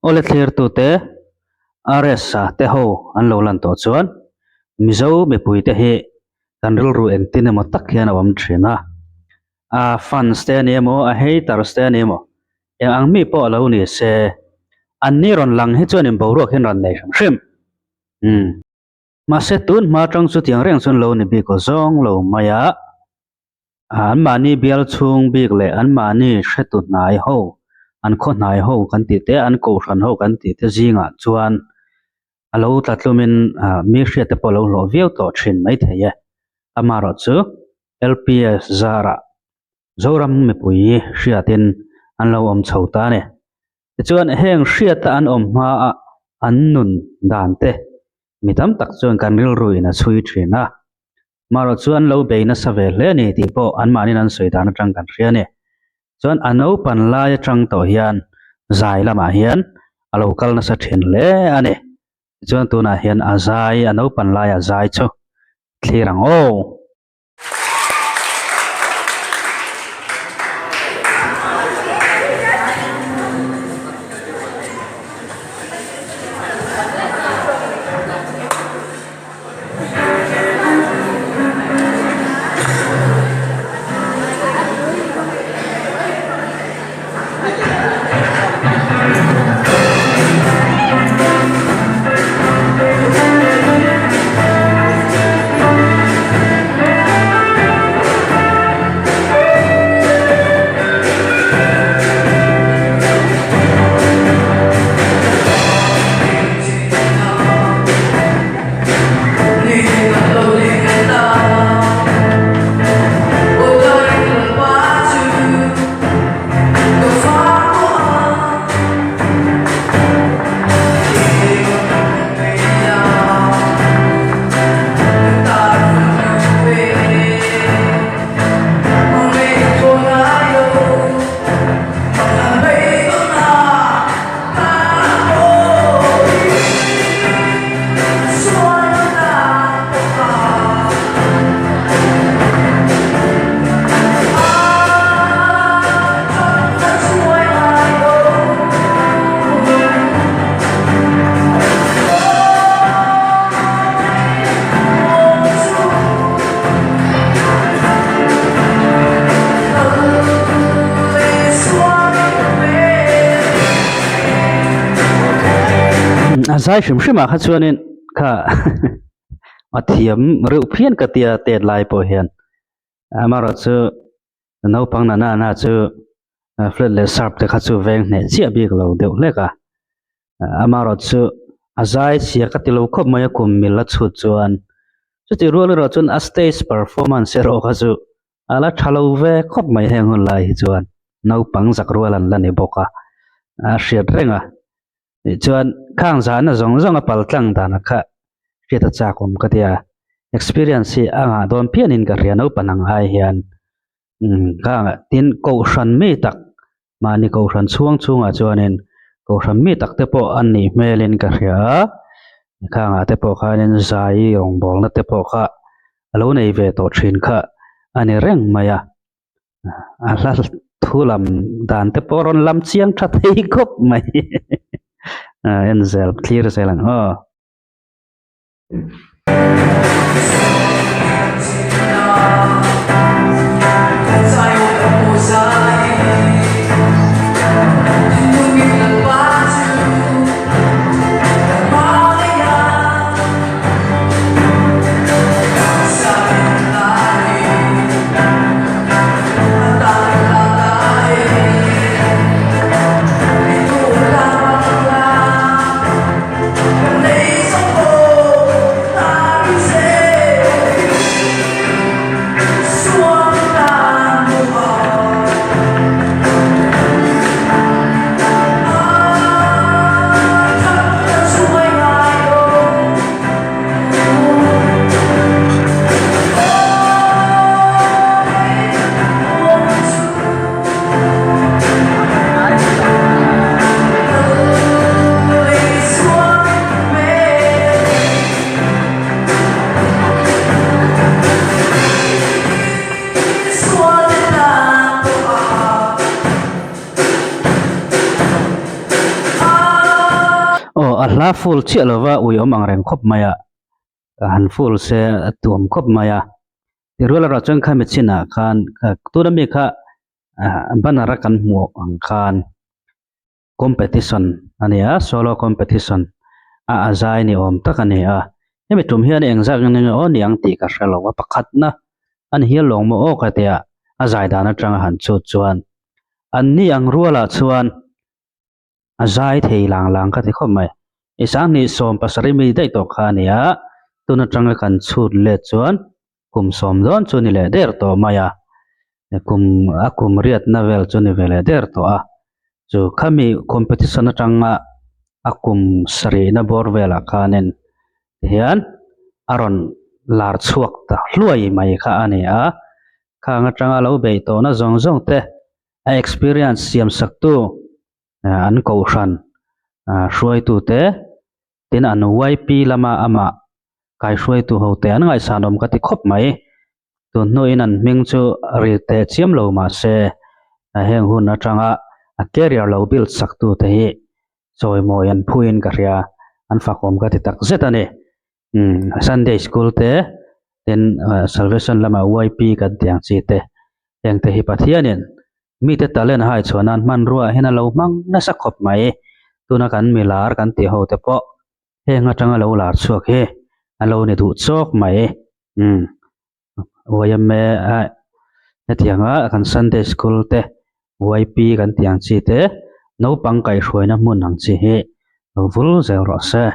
Awle thlirtute RS-a te ho an lo lan tawh chuan Mizo mipuite hi kan rilru engtin emaw tak hian a awm thin a. A fans te a ni emaw, a haters te a ni emaw, eng ang mi pawh a lo ni se, anni rawn lang hi chuan inboruak hi an rawn nei hrim hrim. Umm. Mahse tun hma atang chu tiang reng chuan lo ni bik aw zawng lo mai a, anmahni bial chhung bik leh anmahni hretu hnai ho, an khaw hnai ho kan tih te, an kohhran ho kan tih te zingah chuan a lo tla tlumin mi hriat te pawh a lo hlawh viau tawh thin maithei e. Amaherawhchu LPS zarah Zoram mipui hriatin an lo awm chho ta a ni. Tichuan, heng hriata an awm hmaa an nun dan te mi tam tak chuan kan rilru in a chhui thin a. Marawh chu an lo bei nasa ve hle a ni tih pawh anmahniin an sawi dan atang kan hria a ni. Chuan a naupan lai atang tawh hian zai lamah hian a lo kal nasa thin hle a ni. Tichuan tunah hian a zai, a naupan laia zai chu thlir ang aw. A zai hrim hrim ah kha chuanin kha a thiam reuh phian ka tia tet lai pawh hian amaherawh chu naupang nana na chu flat leh sharp te kha chu veng hneh chiah bik lo deuh hlek a amaherawh chu a zai chhia ka ti lo khawp mai a kum mil a chhut chuan chutih rual erawh chuan a stage performance erawh kha chu a la tha lo ve khawp mai heng hun lai hi chuan naupang zak rual an la ni bawk a a hriat reng a Tichuan khang zahna zawng zawng a pal tlang dan kha hriat a chak awm ka tia. Experience hi a ngah dawn phianin ka hria naupang ang ai hian. Umm khang tin kohhran mi tak mahni kohhran chhuang chhungah chuanin kohhran mi tak te pawh an nih hmelin ka hria a. Khangah te pawh khanin zai rawngbawlna te pawh kha a lo nei ve tawh thin kha a ni reng mai a. A hla thu lam dan te pawh rawn lam chiang tha thei khawp mai a en zel thlir zel ang aw. a hla full chiah lova ui awm ang reng khawp mai a, han full se a tuam khawp mai a. Tirual erawh chuan khami chinah khan tuna mi kha banner a kan hmuh ang khan competition a ni a, solo competition a a zai ni awm tak a ni a. Hemi tum hian engzat nge nge aw ni ang tih ka hre lo a, pakhatna a ni hial lawng maw aw ka tia a zai dan atanga han chhut chuan an ni ang rualah chuan a zai thei lang lang ka ti khawp mai. I sanghnih 70 mi daih tawh kha a ni a, tun atanga kan chhut let chuan kum sawm dawn chu ni leh der tawh mai a, kum a kum riatna vel chu ni ve leh der tawh a, chu khami competition atanga a kum sarihna bawr velah khanin tihian a rawn lar chhuak ta hluai mai kha a ni a, khang atanga lo beih tawhna zawng zawng te a experience siam saktu an kohhran hruaitute tin an YP lama amah kaihruaitu ho te an ngaihsan awm ka ti khawp mai. Tun hnuin an hming chu ri teh chiam lo mah se heng hun atanga a career lo build saktu te hi chawimawi an phuin ka hria, an fakawm ka ti tak zet a ni. Umm Sunday school te tin Salvation lama YP kan tih ang chi te heng te hi Pathianin mite talent hai chhuah nan hmanrua hian a lo hmang nasa khawp mai. Tuna kan mi lar kan tih ho te pawh heng atanga lo lar chhuak hi a lo ni duh chawk mai. Umm YMA hetianga kan Sunday school te YP kan tih ang chi te naupang kaihhruaina hmun ang chi hi lo vul zel rawh se.